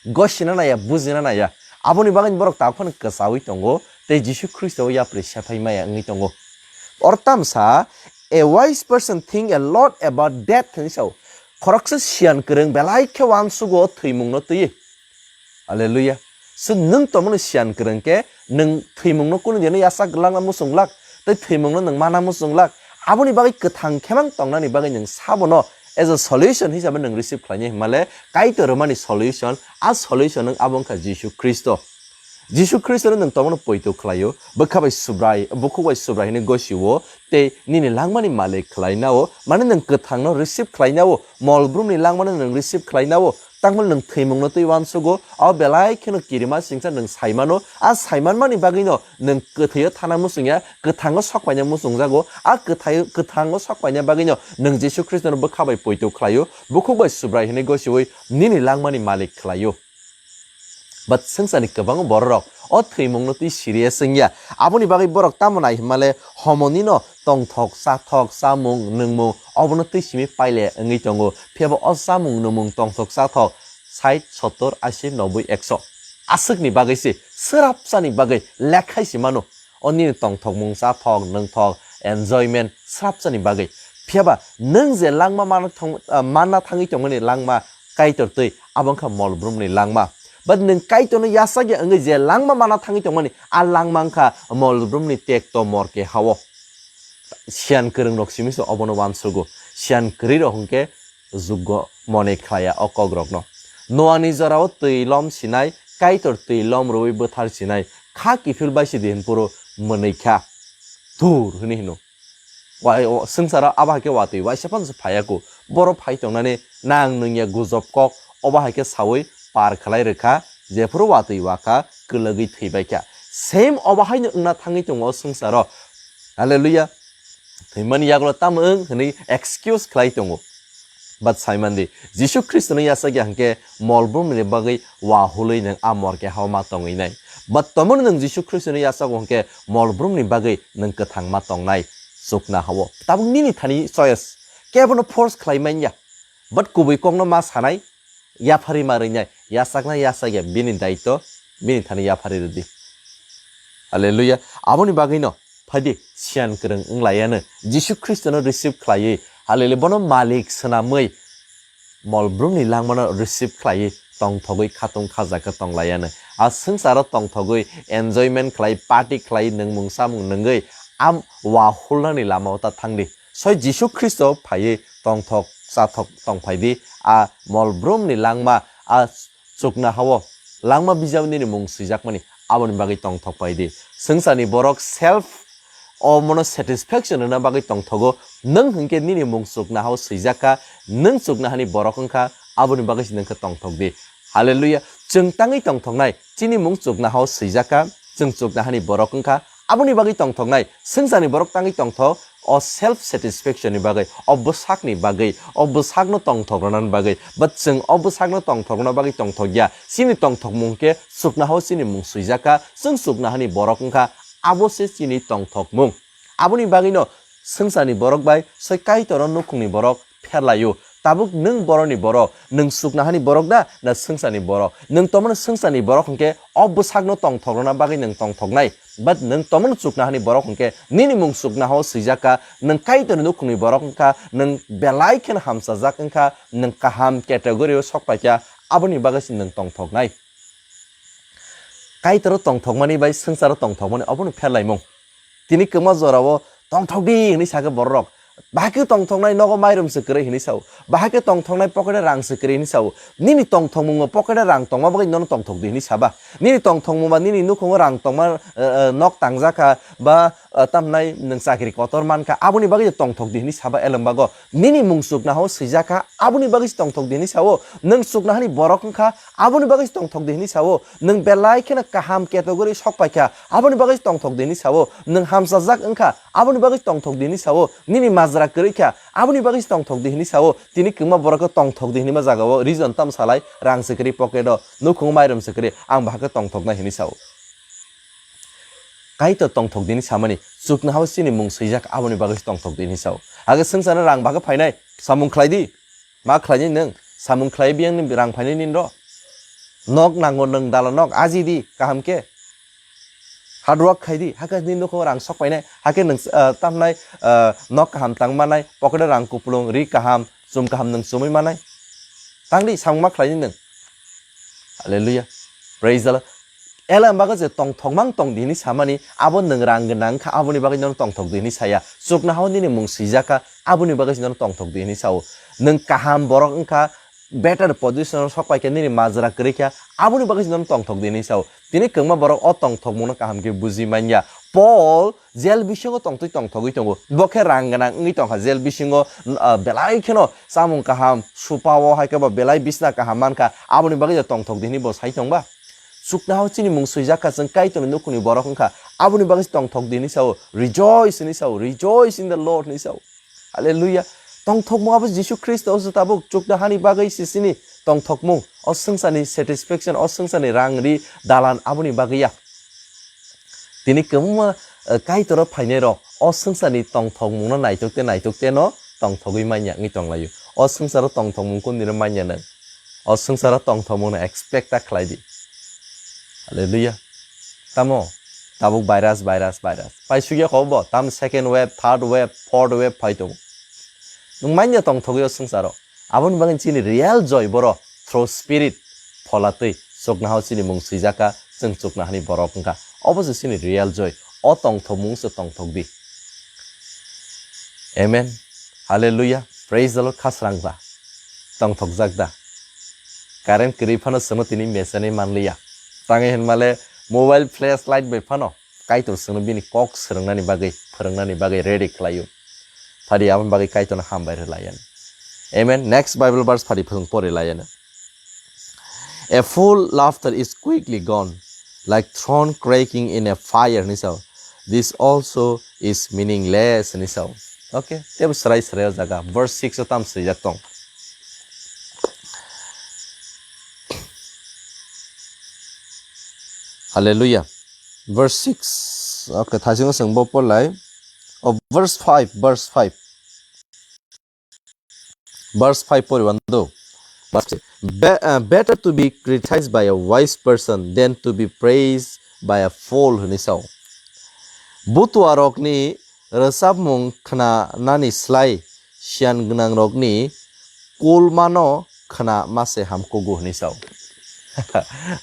Gosina naiya, bujina naiya. Aboni bagwi borok tabuk phano kwchaui tongo, tei Jisu Khristo o yapri sephai maya wngwi tongo. Oro tamsa, "A wise person think a lot about death," hwnwi sao. Khoroksa siyan kwrwng belai khe uansugo o thwimungno twiwi. Hallelujah. So nwng tongmani siyan kwrwng khe, nwng thwimungno kunu dino yachak langna muchung glak, tei thwimungno nwng mana muchung glak. Aboni bagwi kwthang khemang tongnani bagwi nwng sabono as a solution hisabe nwng receive khlainai hwnmale, Kaitor rwmani solution, a solution nwng abo wngkha Jisu Khristo. Jisu Khristono nwng tongmano poito khlaio, bwkha bai Subrai, bukhuk bai Subrai hwnwi gosio, tei nini langmani malik khlainao, mane nwng kwthangno receive khlainao, mol brumni langmano nwng receive khlainao, Tangmani nwng thwimungno twi uansugo, o belai kheno kirima singcha nwng saimano, a saimanmani bagwino nwng kwthwio thana muchungya, kwthango sokpaina muchungjago, a kwthai-, kwthango sokpaina bagwino nwng Jisu Khristono bwkha bai poito khlaio, bukhuk bai Subrai hwnwi gosiui nini langmani malik khlaio. But swngcharni kwbangma bororok o thwimungno twi serious wngya. Aboni bagwi borok tamo nai hwnmale homonino tongthok, chathok, chamung, nwngmung obono twi simi paile wngwi tongo. Phiyaba o chamung, nwngmung, tongthok, chathok sait, sottor, ashi, noboi, ekso aswkni bagwi se swrapsani bagwi lekhai se mano. O nini tongthokmung, chathok, nwngthok, enjoyment swrapsani bagwi. Phiyaba nwng je langma mana thang-, ah, manna thangwi tongmani langma Kaitor twi, abo wngkha mol brumni langma. But nwng Kaitorno yachakya wngwi je langma mana thangwi tongmani, a langma wngkha mol brumni tekto morke hao. Siyan kwrwngrok simi se obono uansugo. Siyan kwrwirok hwnkhe juggo mone khlaiya o kokrokno. Noani jorao twi lom sinai, Kaitor twi lom rwui bwthar sinai, kha kiphil bai sidi hinphuru mwnwi kha. Dur hwnwi hino. Wa-, o, swngcharo abo hai khe watwi waisa phano se phaiya ku. Boro phai tongnani nang nwngya gujob kok, obo hai khe saui par khlai rwkha, jephuru watwi wakha, kwlwgwi thwibaikha. Same obo haino wngna thangwi tongo o swngcharo. Hallelujah. Thwimani yagulo tamo wng hwnwi excuse khlai tongo. But saimandi, Jisu Khristono yachakya hwnkhe mol brumni bagwi wahului nwng a morke hao ma tongwi nai. But tomorrow nwng Jisu Khristono yachago hwnkhe mol brumni bagwi nwng kwthang ma tongnai chukna hao. Tabuk nini thani choice. Kebono force khlai manya. But kubui kokno ma sanai, yapharwi ma rwnai, yachakna yachakya bini daitw, bini thani yapharwi rwdi. Hallelujah. Aboni bagwino phaidi siyan kwrwng wng laiya no Jisu Khristono receive khlaiwi, hallelujah, bono malik swnamwi mol brumni langmano receive khlaiwi tongthogwi khatung khajak khe tong laiya no. A swngcharo tongthogwi enjoyment khlai, party khlai, nwngmung chamung nwngwi am wahulnani lamao ta thangdi. Soi Jisu Khristo phaiwi tongthok chathok tongphaidi, a mol brumni langma, a chukna hao langma bijao nini mung swijakmani, aboni bagwi tongthok paidi. Swngcharni borok self o mono satisfaction rwna bagwi tongthogo, nwng hwnkhe nini mung chukna hao swijakha, nwng chukna hani borok wngkha, aboni bagwi se nwng khe tongthok di. Hallelujah. Chwng tangwi tongthoknai, chini mung chukna hao swijakha, chwng chukna hani borok wngkha, aboni bagwi tongthoknai, swngcharni borok tangwi tongthok, o self satisfaction ni bagwi, o bwsakni bagwi, o bwsakno tongthok rwnani bagwi, but chwng o bwsakno tongthok rwna bagwi tongthokya, chini tongthokmung khe chukna hao chini mung swijakha, chwng chukna hani borok wngkha, abo se chini tongthokmung. Aboni bagwino swngcharni borok bai soi Kaitorno nukhungni borok pherlaio. Tabuk nwng boroni borok, nwng chukna hani borok da, na swngcharni borok? Nwng tomano swngcharni borok hwnkhe o bwsakno tongthok rwna bagwi nwng tongthoknai. But nwng tomano chukna hani borok hwnkhe nini mung chukna hao swijakha, nwng Kaitorni nukhungni borok wngkha, nwng belai kheno hamchajak wngkha, nwng kaham category o sok paikha, aboni bagwi se nwng tongthoknai. Kaitoro tongthokmani bai swngcharo tongthokmani obono pherlaimung. Tini kwma jorao tongthok di hwnwi sakhe bororok. Bahai khe tongthoknai nogo mairum se kwrwi hwnwi sao. Bahai khe tongthoknai pocket-o rang se kwrwi hwnwi sao. Nini tongthokmungo pocket-o rang tongma bagwi nono tongthok di hwnwi saba. Nini tongthokmung ba nini nukhungo rang tongma, eh, eh, nok tangjakha ba, eh, tamhnai nwng chakri kotor mankha, aboni bagwi tongthok di hwnwi saba elem bago. Nini mung chukna hao swijakha, aboni bagwi se tongthok di hwnwi sao. Nwng chukna hani borok wngkha, aboni bagwi se tongthok di hwnwi sao. Nwng belai kheno kaham category sok paikha, aboni bagwi se tongthok di hwnwi sao. Nwng hamchajak wngkha, aboni bagwi se tongthok di hwnwi sao. Nini majra kwrwi kha, aboni bagwi se tongthok di hwnwi sao. Tini kwma borok khe tongthok di hwnwi ma jagao reason tam salai, rang se kwrwi pocket-o, nukhung mairum se kwrwi, ang bahai khe tongthoknai hwnwi sao. Kaitor tongthok di hwnwi samani, chukna hao chini mung swijak, aboni bagwi se tongthok di hwnwi sao. Age swngcharno rang bahai khe phainai, samung khlai di. Ma khlainai nwng? Samung khlai biyangni rang phainai nini ro? Nok nango nwng dala nok aji di kaham khe. Hard work khai di, hakhe nini nukhungo rang sok painai, hakhe nwng, ah, tamnai, ah, nok kaham tang manai, pocket-o rang kupulung, ri kaham, chum kaham nwng chumui manai. Tang di, samung ma khlainai nwng? Hallelujah. Praise the Lord. Ela bago je tongthokmang tong di hwnwi samani, abo nwng rang gwnang kha, aboni bagwi nono tongthok di hwnwi saya. Chukna hao nini mung swijak kha, aboni bagwi se nono tongthok di hwnwi sao. Nwng kaham borok wngkha, better position o sok pai khe, nini majra kwrwi khe, aboni bagwi se nono tongthok di hinwi sao. Tini kwbangma borok o tongthokmungno kaham khe buji manya. Paul jail bisingo tongtwi tongthogwi tongo. Bo khe rang gwnang wngwi tongkha jail bisingo, ah, belai kheno chamung kaham, supa-o hai khe bo belai bisna kaham mankha. Aboni bagwi je tongthok di hinwi bo sai tongba? Chuknohao chini mung swijak kha, chwng Kaitorni nukhungni borok wngkha. Aboni bagwi se tongthok di hinwi sao, rejoice hinwi sao, rejoice in the Lord hinwi sao. Hallelujah. Tongthokmung abo Jisu Khristo se tabuk chuknohani bagwi se chini tongthokmung. O swngcharni satisfaction, o swngcharni rang ri dalan aboni bagwi ya. Tini kwbangma, eh, Kaitor o phainai rok o swngcharni tongthokmungno naitok te naitok te no tongthogwi manya wngwi tonglaio. O swngcharo tongthokmung kundino manya nang. O swngcharo tongthokmungno expect ta khlai di. Hallelujah. Tamo, tabuk virus, virus, virus. Pai sugya kho bo, tam second wave, third wave, fourth wave phai tongo. Nwng manya tongthogwi o swngcharo. Aboni bagwi chini real joy boro through spirit phola twi chuknohao chini mung swijak kha, chwng chuknohani borok wngkha. Obo se chini real joy. O tongthokmung se tongthok di. Amen. Hallelujah. Praise the Lord. Khasrang ba. Tongthokjak da? Current kwrwi phano chwngno tini mechenwi manliya. Tangwi hinmale mobile flashlight bai phano Kaitor chwngno bini kok swrwngnani bagwi, phwrwngnani bagwi ready khlaio. Phadi aboni bagwi Kaitorno hambai rwlaiya. Amen. Next Bible verse phadi phwrwng pori laiya. A fool laughter is quickly gone, like thorn cracking in a fire, hinwi sao. This also is meaningless, hinwi sao. Okay, tebo srai srai o jaga. Verse six o tam swijak tong. Hallelujah. Verse six. Okay, thaisingo chwng bo porlai. Oh, verse five, verse five. Verse five poriwan do. Verse six. Be-, uh, better to be criticized by a wise person than to be praised by a fool, hinwi sao. Butuarokni rwchapmung khnanani slai siyan gwnangrokni kulmano khna mase hamkugo hinwi sao.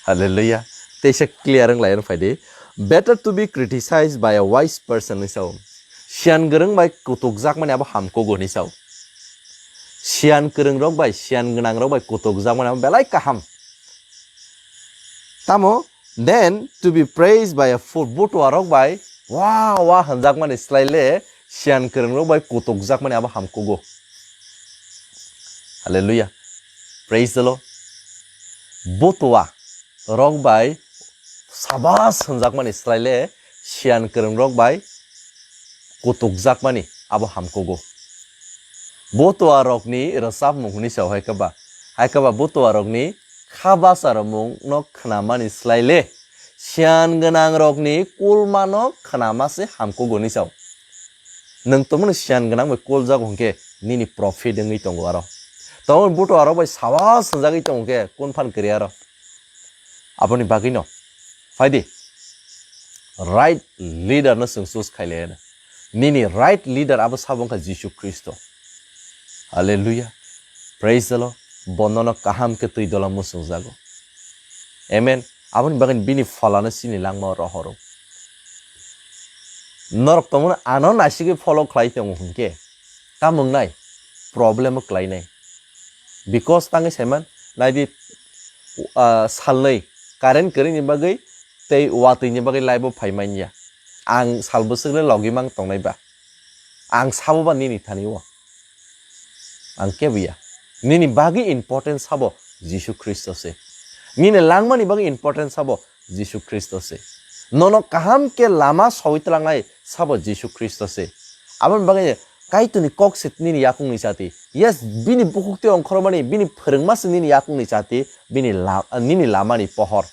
Hallelujah. Teisa clear wng lai phai di. Better to be criticized by a wise person hinwi sao. Siyan gwrwng bai kutukjakmani abo hamkugo hinwi sao. Siyan kwrwngrok bai, siyan gwnangrok bai kutukjakmani abo belai kaham. Tamo, then to be praised by a fool, butuarok bai wa wa hwnjakmani slai le siyan kwrwngrok bai kutukjakmani abo hamkugo. Hallelujah. Praise the Lord. Butua rok bai sabas hwnjakmani slai le siyan kwrwngrok bai kutukjakmani abo hamkugo. Butua rokni rwchapmung hwnwi sao hai khe ba, hai khe ba butua rokni kha bacharmung no khnamani slai le siyan gwnang rokni kulmano khnama se hamkugo hinwi sao. Nwng tongmani siyan gwnang bai kuljago hwnkhe nini profit wngwi tongo aro. Tongmani butuarok bai sabas hwnjagwi tongo hwnkhe kun phan kwrwi aro. Aboni bagwino phai di, right leader no chwng choose khai lai. Nini right leader abo sabo wngkha Jisu Khristo. Hallelujah. Praise the Lord. Bonono kaham khe twi dola muchungjago. Amen. Aboni bagwi bini pholano chini langmao rohoro. Norok tongmani ano naisigwi follow khlai tongo hwnkhe, tamo wngnai? Problem o kwlainai. Because tangwi saiman, naidi, ah, salnwi current kwrwini bagwi tei watwini bagwi live o phai manya. Ang sal bwswk le logi mang tongnai ba? Ang sabo ba nini thani o? Ang kebo ya. Nini bagwi important sabo Jisu Khristo se. Nini langmani bagwi important sabo Jisu Khristo se. Nono kaham khe lama sawi tlangnai sabo Jisu Khristo se. Aboni bagwi Kaitorni kok se nini yakungni chati. Yes, bini bukhuk tei ongkhormani, bini phwrwngma se nini yakungni chati, bini la-, nini lamani pohor.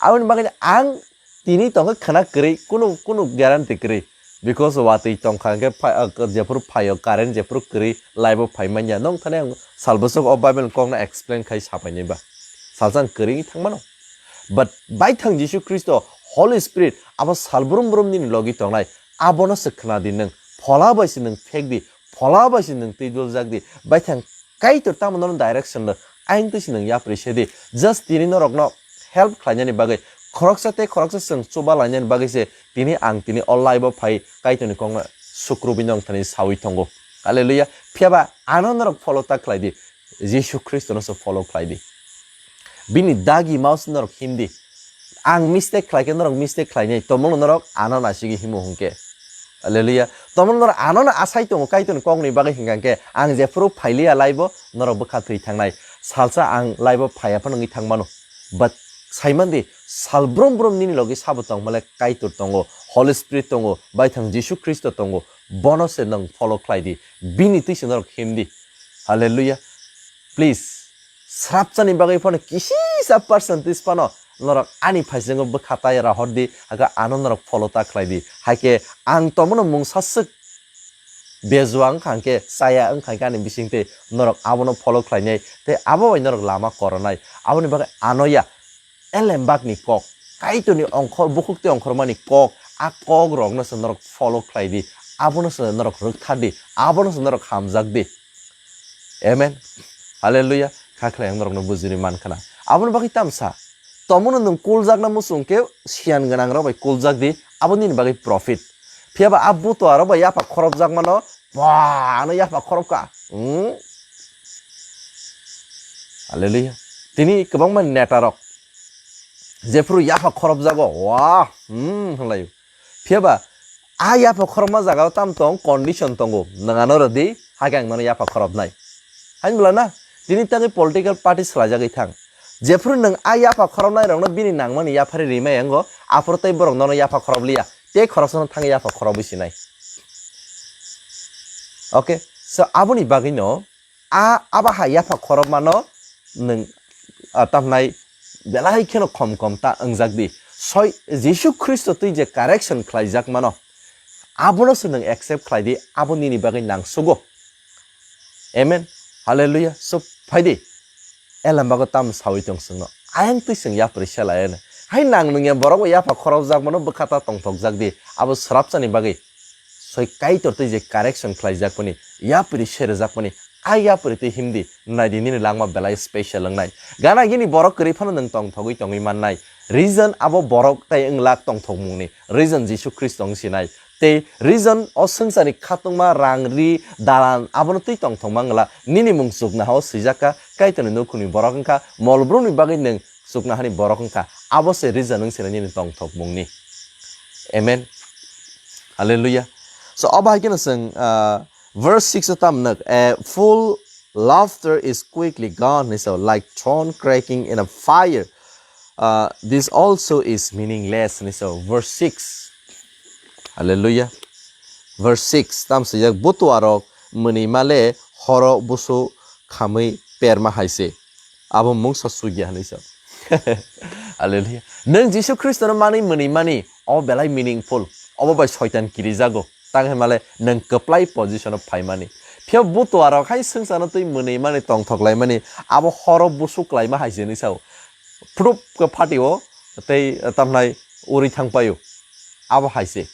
Aboni bagwi ang tini tongkha khwna kwrwi, kunu, kunu guarantee kwrwi. Because watwi tongkha hwnkhe phai-, ah, jephuru phaio current jephuru kwrwi live o phai manya. Nong thani ang sal bwswk o Bible kokno explain khai sapainai ba. Salsa ang kwrwi thangmano. But baithang Jisu Khristo, Holy Spirit, abo sal brum brum nini logi tongnai. Abono se khna di nwng. Phola bai se nwng phek di. Phola bai se nwng twi doljak di. Baithang Kaitor tamo nono direction rw, ayang twi se nwng yapri se di. Just tini norokno help khlainani bagwi, khoroksa tei khoroksa chwng chuba lainani bagwi se tini ang tini o live o phai Kaitorni kokno sukrubwi nong thani sawi tongo. Hallelujah. Phiya ba ano norok follow ta khlai di. Jisu Khristono se follow khlai di. Bini dagi mao se norok him di. Ang mistake khlai khe norok mistake khlainai, tongmungno norok ano naisigi himo hwnkhe. Hallelujah. Tongmungno norok anono asai tongo, Kaitorni kokni bagwi hwnkha khe ang jephuru phailiya laibo norok bwkha thwi thangnai. Salsa ang laibo phaiya phano wngwi thangmano. But saimandi, sal brum brum nini logi sabo tongmale Kaitor tongo, Holy Spirit tongo, Baithang Jisu Khristo tongo, bono se nwng follow khlai di, bini twi se norok him di. Hallelujah. Please, srapchani bagwi phano kisisa percentage phano norok ani phaisingo bwkha tai rohor di, hakhe ano norok follow ta khlai di. Haikhe ang tongmano mungsa swk bejua wngkha hwnkhe, chaya wngkha hwnkhe ani bisingtwi norok abono follow khlainai tei abo bai norok lama koronai. Aboni bagwi anoya elembakni kok, Kaitorni ongkhor, bukhuk tei ongkhormani kok, a kok rokno se norok follow khlai di, abono se norok rwkthar di, abono se norok hamjak di. Amen. Hallelujah. Kha khlai ang norokno bujuri man khna. Aboni bagwi tamsa, tongmano nwng kuljakna muchung khe siyan gwnang rok bai kuljak di, abo nini bagwi profit. Phiya ba a buto aro bai yapha khorop jak mano, ba ano yapha khorop ka. Hmm? Hallelujah. Tini kwbangma neta rok jephuru yapha khorop jago, wah, hmm, hwnlai. Phiya ba a yapha khorokma jaga o tam tong condition tongo, nwng ano rw di, hakhe ang nono yapha khorop nai. Hain bwla na, tini tangwi political party swlaijagwi thang. Jephuru nwng a yapha khorop nai rokno bini nangmani yaphari rimai yango, aphuru tei borok nono yapha khorop liya, tei khoroksa no thangwi yapha khorop wi sinai. Okay, so aboni bagwi no a abo hai yapha khorokmano nwng, ah, tamnai belai kheno khom khom ta wngjak di. Soi Jisu Khristo twi je correction khlaijak mano, abono se nwng accept khlai di, abo nini bagwi nangsugo. Amen. Hallelujah. So, phai di. Elambago tam sawi tong chwngno. Ayang twi chwng yapri se lai ano. Hai nang nungya borok bo yapha khorokjak mano bwkha ta tongthokjak di. Abo swrapchani bagwi. Soi Kaitor twi je correction khlaijakmani, yapri serjakmani, a yapri twi himdi, naidi nini langma belai special wngnai. Gana gini borok kwrwi phano nwng tongthogwi tongwi mannai. Reason abo borok tai wnglak tongthokmungni. Reason Jisu Khristo wng sinai. Tei reason o swngcharni khatungma, rang, ri, dalan abono twi tongthokma wngla. Nini mung chukna hao swijak kha, Kaitorni nukhungni borok wngkha, molbrumni bagwi nwng chukna hani borok wngkha. Abo se reason wng sinai nini tongthokmungni. Amen. Hallelujah. So, obo hai kheno chwng, ah, verse six o tam nuk, "A fool laughter is quickly gone," hinwi sao, "like thorn cracking in a fire." Ah, this also is meaningless, hinwi sao, verse six. Hallelujah. Verse six, tam swijak, "Butuarok mwnwi male horo busu khamwi perma hai se." Abo mungsa sugya hinwi sa. Hallelujah. Nwng Jisu Khristono manwi mwnwi mani, o belai meaningful. Obo bai Soitan kirijago. Tang hwnmale nwng kwplai position o phaimani. Phiya butuarok hai swngcharno twi mwnwi mani tongthok laimani, abo horo busu klaima hai se hinwi sao. Phrup khe phatio tei tamnai uri thang paio. Abo hai se.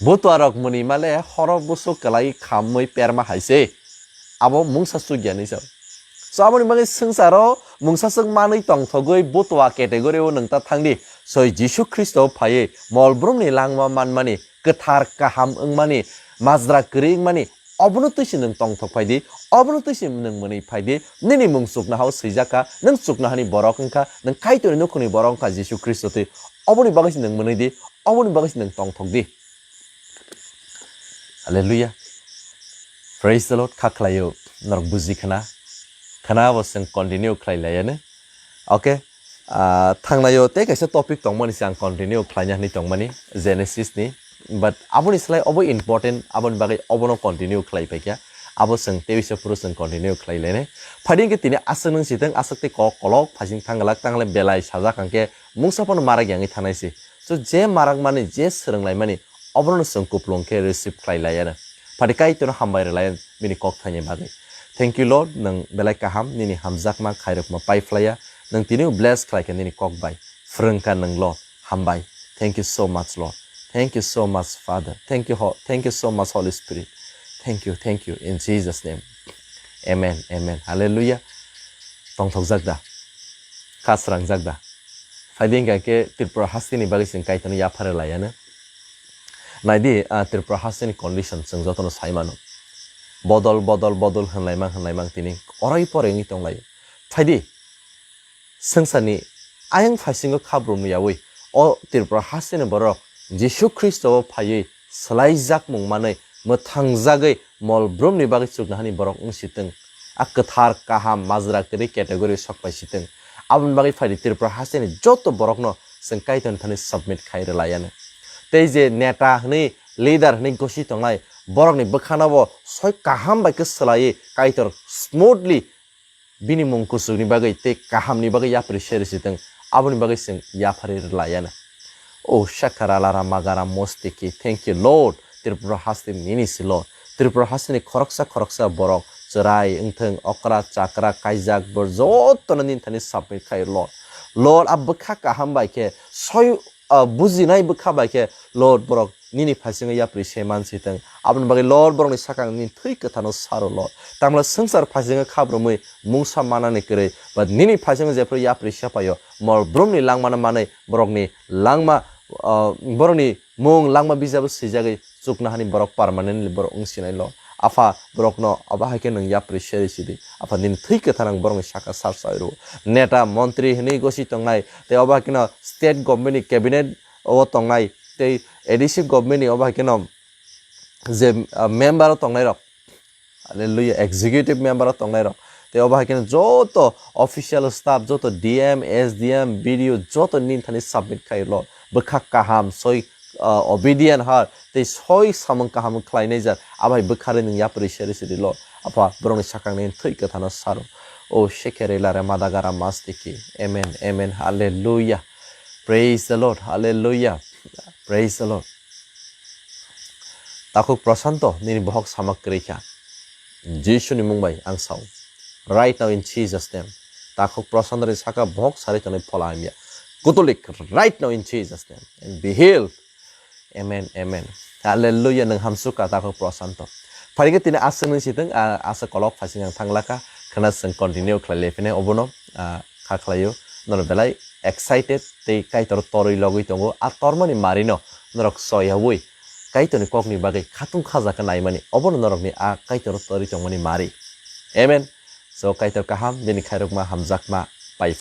Butuarok mwnwi male horo busu kwlai khamwi perma hai se. Abo mungsa sugya hinwi sao. So, aboni bagwi swngcharo mungsa swk manwi tongthogwi butua category o nwng ta thangdi. Soi Jisu Khristo phaiwi molbrumni langma manmani, kwthar kaham wngmani, majra kwrwi wngmani, obono twi se nwng tongthok phaidi, obono twi se nwng mwnwi phaidi, nini mung chukna hao swijak kha, nwng chukna hani borok wngkha, nwng Kaitorni nukhungni borok wngkha Jisu Khristo twi. Oboni bagwi se nwng mwnwi di, oboni bagwi se nwng tongthok di. Hallelujah. Praise the Lord. Kha khlaio, norok buji khna. Khna bo chwng continue khlai laiya no. Okay. Ah, thangnaio tei kaisa topic tongmani se ang continue khlaina hinwi tongmani, Genesis ni. But aboni slai obo important, aboni bagwi obono continue khlai paikha. Abo chwng tei bisa phuru chwng continue khlai lainai. Phadi hwnkhe tini aswk nwng sitwng, aswk tei kok kolok phaising thanglak, tangle belai sajak hwnkhe mungsa phano marak yangwi thangnai se. So, je marak mani, je swrwng laimani, obono chwng kuplung khe receive khlai laiya no. Phadi Kaitorno hambai rwlai bini kok thaini bagwi. Thank you, Lord, nwng belai kaham, nini hamjakma khairokma pai phlaiya. Nwng tini bless khlai kha nini kok bai. Phrwng kha nwng, Lord, hambai. Thank you so much, Lord. Thank you so much, Father. Thank you, Ho-, thank you so much, Holy Spirit. Thank you, thank you, in Jesus' name. Amen, amen. Hallelujah. Tongthokjak da? Kha srangjak da? Phaidi hwnkha khe Tripura hasteni bagwi chwng Kaitorno yaphar rwlaiya no. Naidi, ah, Tripura hasteni condition chwng jotono sai mano. bodol bodol bodol hwnlaimang hwnlaimang tini orai porai wngwi tonglaio. Phaidi, swngcharni ayang phaisingo khabrumni yaui o Tripura hasteni borok Jisu Khristo o phaiwi swlaijakmung manwi mwthangjagwi mol brumni bagwi chuknahani borok wngsitwng. A kwthar, kaham, majra kwrwi category sokpai sitwng. Aboni bagwi phaidi Tripura hasteni joto borokno chwng Kaitorni thani submit khai rwlaianw. Tei je neta hwnwi, leader hwnwi gosi tongnai, borokni bwkhano bo soi kaham bai khe swlaiwi Kaitor smoothly bini mung kuchukni bagwi tei kahamni bagwi yapri seri sitwng, aboni bagwi chwng yapharwi rwlaianw. O Shakara Lara Magara Mostiki, thank you Lord, Tripura haste nini si Lord. Tripura hasteni khoroksa khoroksa borok chwrai wngthwng, okra chakra kaijak, bo jotono nini thani submit khai Lord. Lord, a bwkha kaham bai khe soi, ah, bujinai bwkha bai khe Lord borok nini phaisingo yapri se man sitwng. Aboni bagwi Lord borokni sakang nini thwi kwthano saro Lord. Tamla swngchar phaisingo khabrumwi mungsa manani kwrwi, but nini phaisingo jephru yapri se paio, mol brumni langmano manwi borokni langma, ah, borokni mung langma bijabo swijagwi chuknahani borok permanently borok wngsinai Lord. Apha, borokno abo hai khe nwng yapri seri sidi. Apha, nini thwi kwthar ang borokni saka sar sai rw. Neta, montri hwnwi gosi tongnai, tei abo hai kheno state government ni cabinet o tongnai, tei A D C government ni abo hai kheno je, ah, member o tongnai rok, hallelujah, executive member o tongnai rok, tei abo hai kheno joto official staff, joto D M, S D M, B D O, joto nini thani submit khai Lord. Bwkha kaham, soi, ah, obedient heart, tei soi samung kaham khlainai jak, abai bwkharwi nwng yapri seri sidi Lord. Apha, borokni sakang nini thwi kwthano saro. O shekere lare madagara mastiki. Amen, amen, hallelujah. Praise the Lord, hallelujah. Praise the Lord. Takhuk Prasanto, nini bohok samak kwrwi kha. Jisuni mung bai ang sao. Right now in Jesus name. Takhuk Prasanto ni saka bohok sari tonwi phola hamya. Kutulik, right now in Jesus name. And be healed. Amen, amen. Hallelujah, nwng hamsukha takhuk Prasanto. Phaikhe tini aswk nung sitwng, ah, asa kolok phaising ang thanglakha. Khna chwng continue khlai lephinai obono, ah, kha khlaio. Nono belai excited tei Kaitor torwi logwi tongo. A tormani marino norok soyaui Kaitorni kokni bagwi khatung khajakhe naimani, obono norokni a Kaitor torwi tongmani mari. Amen. So Kaitor kaham, bini khairokma hamjakma